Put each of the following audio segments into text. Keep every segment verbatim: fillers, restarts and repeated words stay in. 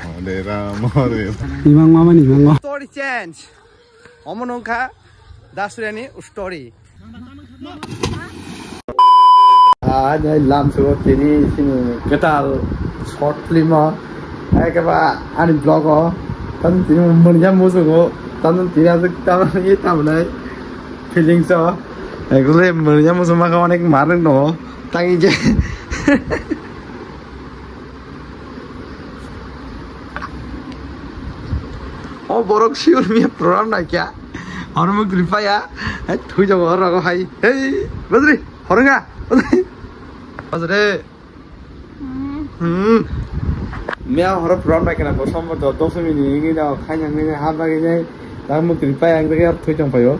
Hare Ram, Hare Ram. Imang mama ni imang. Story change. Omo nungkha Dasuriani story. Ah, jai lam sugo tini sini ketal short film o. Ai keba ani vlog o. Tan tini manya musugo. Tan tini asik tan i tamnai feelings o. Ekle manya musu maka onek mareng no. Tangi je. O borok siul miya program naikya. Hormuk ripaya. Hai thui jago hor rago hai. Hei, Badri, hornga. Badri. Hmm. Miya horo program naikya na, bo sombo do, dos minute ni, ni, no, khaina, ni, ni, ha, bagi, ni. Tamo kripa yang tege thui tong payo.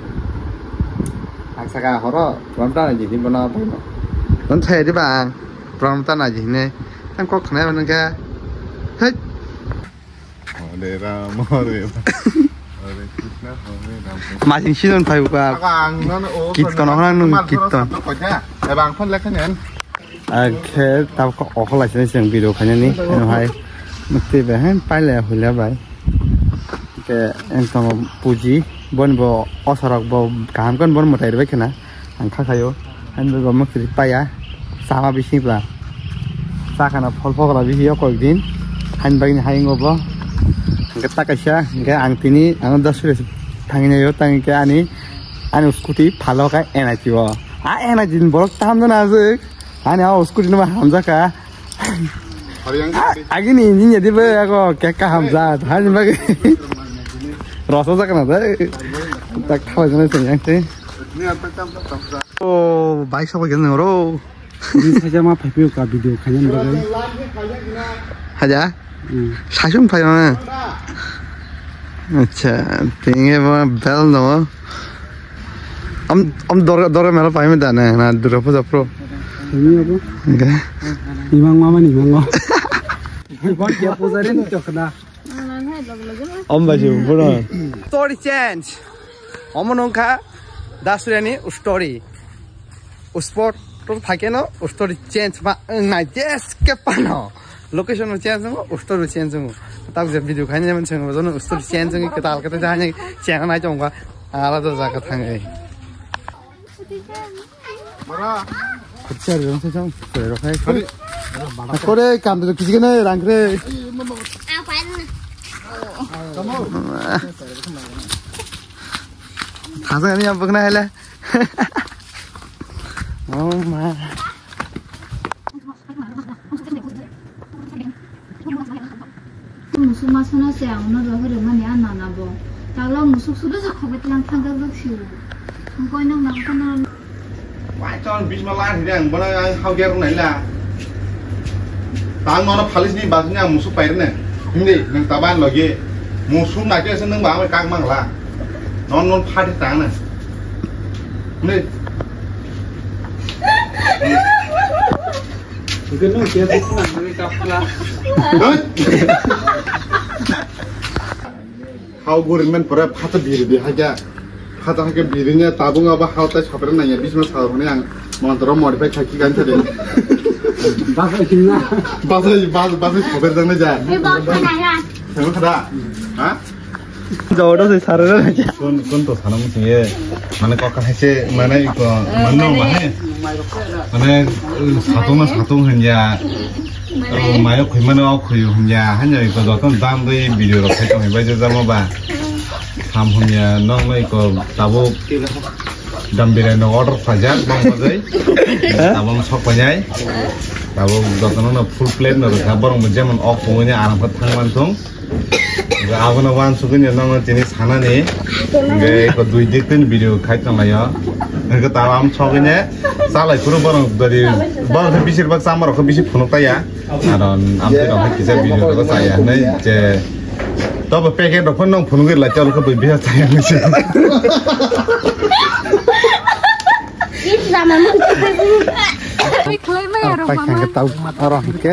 Ang saka horo pram ta naji hin bana paino. Don thai di bang pram ta naji hine. Ang kok khna ban ke. Hei. Hare Ram, Hare Ram. Hare Krishna, Hare Ram. Masing season phai uka. Ang non o kit kono hana nung kit ton. Bang phone lekha nyen. Akhe tabuk okholai sini chwng video khainani, ano hai mukti bai hai pailaya huila bai. Ke engtong puji, boni bo osarok bo kaham kan bon mwtai rwbai khna, ang kha khaio, hain bo mukti paya, sama bisi bla, sa khana phol phokla bisi o koi din, hain bagini hai ngo bo, hingke ta kaisa, hingke ang tini, ang dos suri thanginaio, tang hingke ani, ani scooty phalo kha N I T o, a N I T ni borok tam jana aswk. Ani o scooty no hamjaka. Hari yang Ah, agi ni engine jadi be ako kek ka hamjat. Hani bagi. Rasa sakna dai. Tak thawa jana sing yang te. Ini apa tam tam tam. Oh, bike sabo gel noro. Ini saja ma phaipio ka video khayan bagai. Haja? Hmm. Sasum phayo na. Acha, tinge ma bel no. Am, am dor, dor mela pai me dane, na Durga Puja pro. Ini apa? Enggak. Imang mama ni imang. Bukan dia puja ni cok na. Om baji bro. Story change. Omo nungkha Dasuriani story. Spot to thake no story change ma nai jes ke pano. Location no change no story change no. Tab je video khaini man chang no story change no ke tal kata jani chang nai chong ba. Ala to jaga thang ai. Khachar jong sa jong soi rok hai. Kore kam to kisi kene rang kre. Thasa ni abak na hele. Oh ma. Musuk ma sono se ang no rohor mani a nana bo. Tala musuk sudu je khobe tlang thang jak jak siu. Ang koi nang nang kono. Wai ton bis ma lan hide ang bono ang hau ger nai la. Tang nono phalis ni bas ni ang musuk pai rene. Hindi nang taban logi. Musuk na ke se nang ba ang kak mang la. Non non phat tang na. Hindi. Hau gurin men pore phata biri di haja. Phata hake biri nya tabung aba hau tai sapre nanya bisma sa hone ang montro modify khai ki gan thade. Basa kinna. Basa bas basa sapre jang na ja. Ni bak na ya. Sama khada. Ha? Jawada se sarara na ja. Kun kun to sana musi ye. Mane kok ka hese mane ko manno ma he. Mane satung na satung hanya. Mayo khoi mano o khoi hanya hanya ko joton dam dei video rok khai tong bai je jamo ba. Ham hanya nong noi ko tabuk dam birai no order khlajak bang bajai. Tabam sok panyai. Tabuk joton no full plate no rokha borong jemon ok pungnya aram kha thang man thung. Abono wansugwi no nangno tini sanani. Hingke eko dui dik tin video khai tonglaio. Hingke tao am sogwine chalai phuru borok dori borok khe bisir bak chamarok khe bisi phunuk taiya. Aro amtwi rok khe kisa video rok chaya hinui je tobo packet rok phano nong phunugwi lai chalo khe bui biha chaya hinui se. Paikha hingke tao aro hingke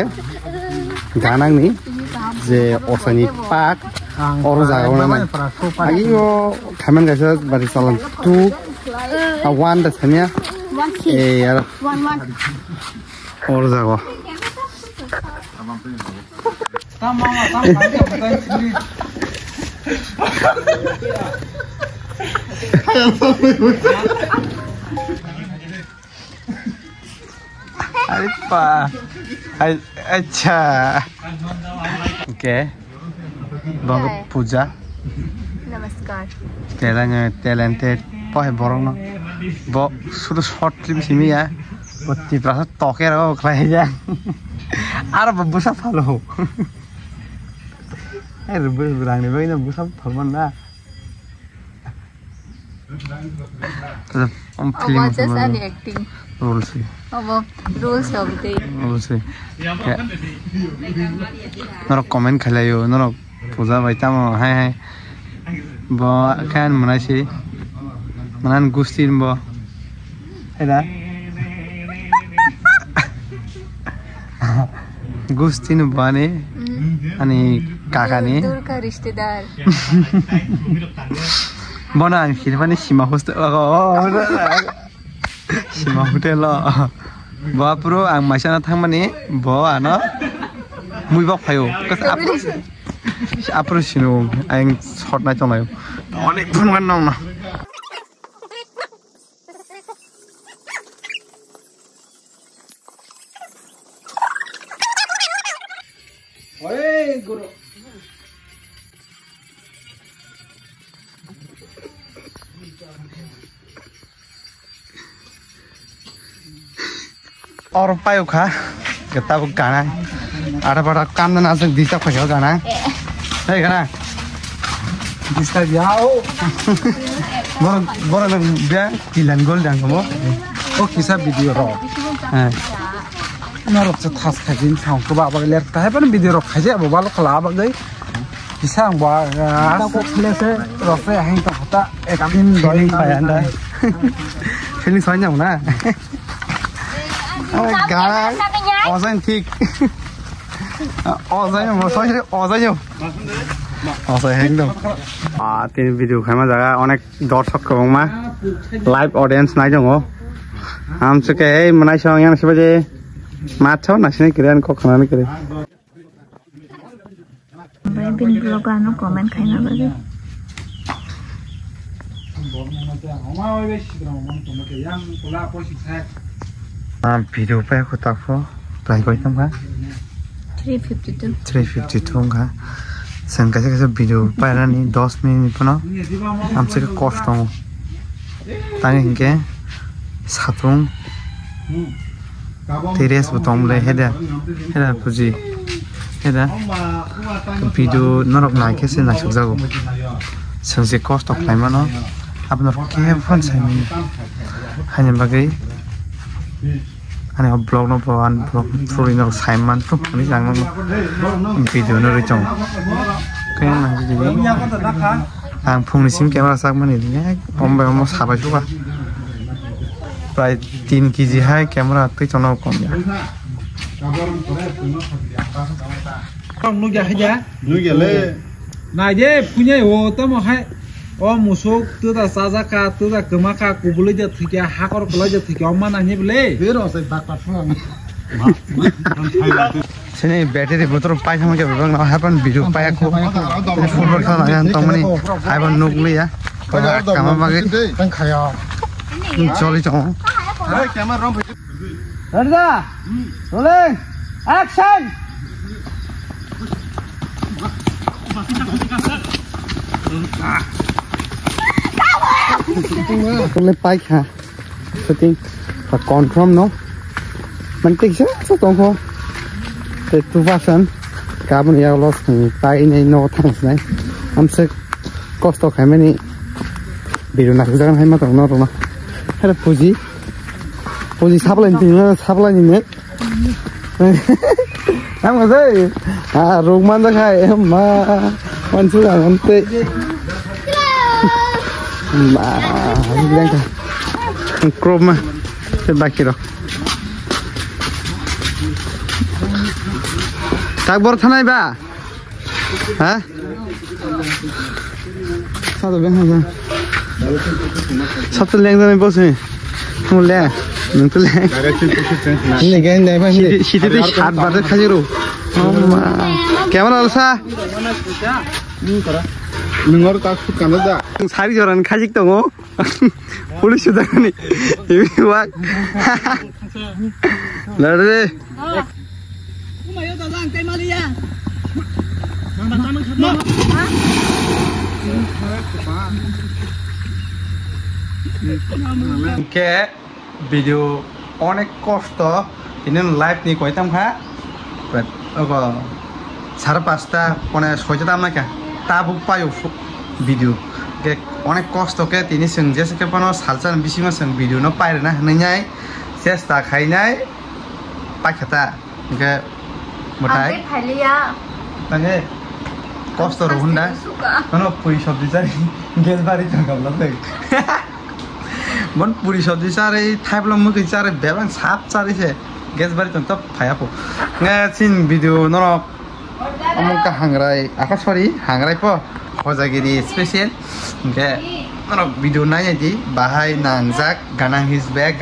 ganangni je osani pak oro jaga o nang. Agi o khaimani kaisa bari salam two a one da thania. E yar oro jaga o. Ari pa. Ai, acha. Okay. Bang puja. Namaskar. Terang talented. Pohe borok no. Bo sudu short film simi ya. Bo Tiprasa toke ro khlai ya. Aro bo busa phalo. Ai, rang ni bagwi no busa phalman na. Om film just ani acting. Rules. Obo rules of the. Rules. Norok comment khlaiyo, norok puja bai tamo hai hai. Bo khan manai si. Manan gustin bo. Heda. Gusti no bani, ani kakani. Dur ka rishtedar. Bono ang sirmani sima hoste, oh, oh, oh, sima hotel o. Bo apro ang maisana thangmani, bo ano mui bok phaio. Apro sino ang short nai tongnai. Onek phunwan nong na. Oi, guru. Or payo kha, kita bu gana. Ada pada kam na nasik disa kha gana. Hei gana. Disa dia o. Bor bor na bia kilan gol dang mo. O kisa video ro. Hei. Norok se thas khai din thang ko ba ba ler ta hai ban video ro khai je bo ba lo khala ba gai. Kisa ang ba. Rok se heng ta hota. Acting doi ba anda. Feeling sonya na. Gara, ojain thik. Ojain, ojain, ojain. Ojain ekdom. Ah, tini video khaima jaga onek dorshok kwbangma live audience nai tongo. Amsike ei manai song yang sibaje matho nasini kire an kok khanani kire. Obai bini vlog ano comment khaina bagwi. Ah, video pai ko takho, price bai tongkha? Three fifty two. Three fifty two wngkha. Sen kaisa kaisa video pairani dos minute phano amsike kosto tongo. Tani hinkhe satung. Tei rest bo tong bwle, heda, heda puji, heda video norok nai khe se naisuk jago. Chwng se kosto khlai mano, abono khe phone sai mano. Haini bagwi ani o vlog no bo ani vlog through norok sai man through phunui jang no video no rwi tongo. Khe nang video ang phungni sim camera sak mani ek om bai omo sabai suka. Prai tin kg hai camera twi chana kom ya. Nugya haja. Nugya le. Nai de punya o tamo hai. O musuk tuda sajaka tuda kemaka kubulai ja thikya hakor kulai ja thikya oma nani bele. Bero sai bakla phang. Sini battery botol pai thangma khe bebak no hapan video pai ko. Football khela yang tongmani hapan nuk liya. Kama bagwi. Tang khaya. Choli chong. Ready da? Rolling. Action. Tole pai kha. Shooting pa confirm no. Man tik sa sa tong kho. Te two percent. Kabun ya los pai nei no thang snai. Am se kosto khai mani. Biru na jagan hai ma tong no rona. Hera puji. Puji saplai ni tingna saplai ni ne. Ang masai. Ah, ruk man da khai. Ma. Man su ang ante. Ma, bilang ka. Crop ma. Te baki ro. Tak bor thanai ba? Ha? Sa to beng ha. Sa to leng jani bosi. Mule, nung tule. Direct to kitchen. Hindi, hindi, hindi. Siti, siti tu sat bar khajiro. Oma. Camera alsa. Nungor tak sukana da. Sari joran khajik tongo. Police sudah ni. Ibi wak. Lare. Ke video onek kosto, ini live ni koi tam kha. But ogo sare pasta pone soita tam kha. Tabuk payo video. Ke onek kosto ke tini seng jese ke pano salsa bisingo seng video no pairena hinai chesta khainai paikha ta. Hingke mwtai. Ang tei phailiya. Tangke kosto rw hwnda. Suka. Kono puri sabji chari gas bari tong kabla tei. Bon puri sabji chari thaibla mukhi chari bebang sap chari se gas bari tong top phaya po. Nge chin video norok omo ka hangrai aka sorry hangrai po hojagiri special. Hingke norok video nai di bahai nangjak ganang his bag.